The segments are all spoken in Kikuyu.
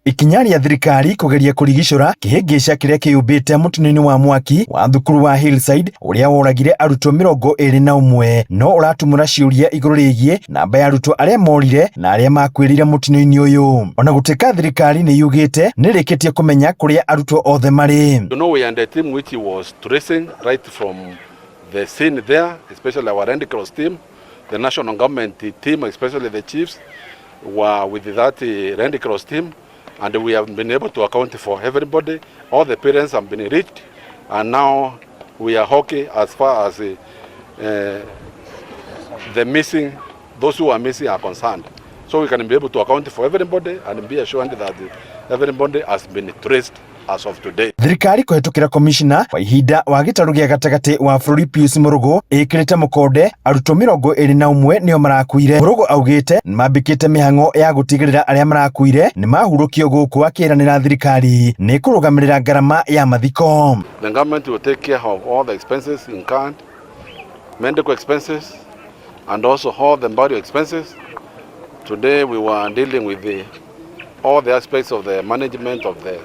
Ikinya rĩa thirikari kũgeria kũrigicũra kĩhĩngĩca kĩrĩa kĩyũmbĩte mũtino-inĩ wa mwaki wa thukuru wa Hillside ũrĩa woragire arutwo 21 no ũratumũra ciũria igũrũ rĩgiĩ namba ya arutwo arĩa morire na arĩa makuĩrĩire mũtino-inĩ ũyũ. Ona gũtuĩka thirikari nĩ yugĩte nĩ ĩrĩkĩtie kũmenya kũrĩa arutwo othe marĩ. You know, we had a team which was tracing right from the scene there, especially our Red Cross team, the national government team, especially the chiefs, were with that Red Cross team, and we have been able to account for everybody. All the parents have been reached, and now we are okay as far as the missing, those who are missing are concerned. So we can be able to account for everybody and be assured that everybody has been traced as of today. Thirikari kũhetũkĩra komishina wa ihinda wa gĩtarũ gĩa gatagatĩ wa bũrũri Pius Mũrũgũ ĩkĩrĩte mũkonde arutwo 21 nĩo marakuire. Mũrũgũ augĩte nĩmambĩkĩte mĩhang'o ya gũtigĩrĩra arĩa marakuire nĩmahurũkio gũkũ akĩranĩra thirikari nĩ kũrũgamĩrĩra ngarama ya mathiko. The government will take care of all the expenses incurred, medical expenses, and also all the burial expenses. Today we were dealing with all the aspects of the management of the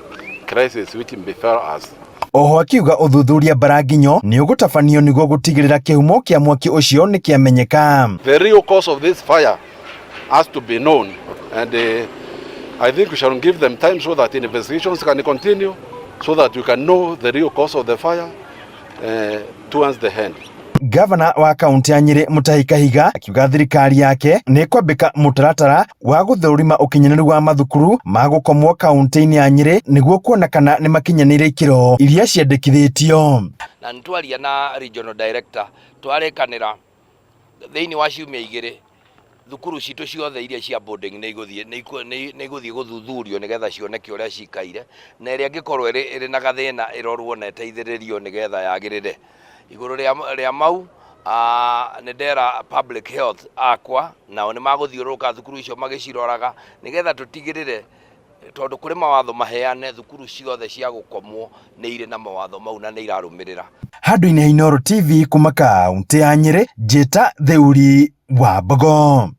crisis which befell us. Oho akiuga ũthuthuria mbaranginyo nĩ ũgũtabanio nĩguo gũtigĩrĩra kĩhumo kĩa mwaki ũcio nĩ kĩamenyeka. The real cause of this fire has to be known, and I think we shall give them time so that investigations can continue, so that we can know the real cause of the fire towards the end. Gavana wa kaunti ya Nyĩrĩ Mutahi Kahiga akiuga thirikari yake nĩ ĩkwambĩka mũtaratara wa gũthũrima ũkinyanĩru wa mathukuru ma gũkomwo kaunti-inĩ ya Nyĩrĩ nĩguo kuona kana nĩ makinyanĩire ikĩro iria ciendekithĩtio. Na nĩ twaria na regional director, twarĩkanĩra thĩinĩ wa ciumia 2 thukuru citũ ciothe iria cia boarding nĩ igũthiĩ gũthuthurio nĩgetha cioneke ũrĩa cikaire, na ĩrĩa ĩngĩkorwo ĩrĩ na gathĩna ĩrorwo na ĩteithĩrĩrio nĩgetha yagĩrĩre. Igũrũ rĩa mau, nĩ ndera public health akwa nao nĩ magũthiũrũrũka thukuru icio magĩciroraga nĩgetha tũtigĩrĩre, tondũ kũrĩ mawatho maheane, thukuru ciothe cia gũkomwo nĩ irĩ na mawatho mau na nĩ irarũmĩrĩra. Handũ-inĩ ha Inooro TV kuma kaunti ya Nyĩrĩ, Njĩta Theuri wa Mbogo.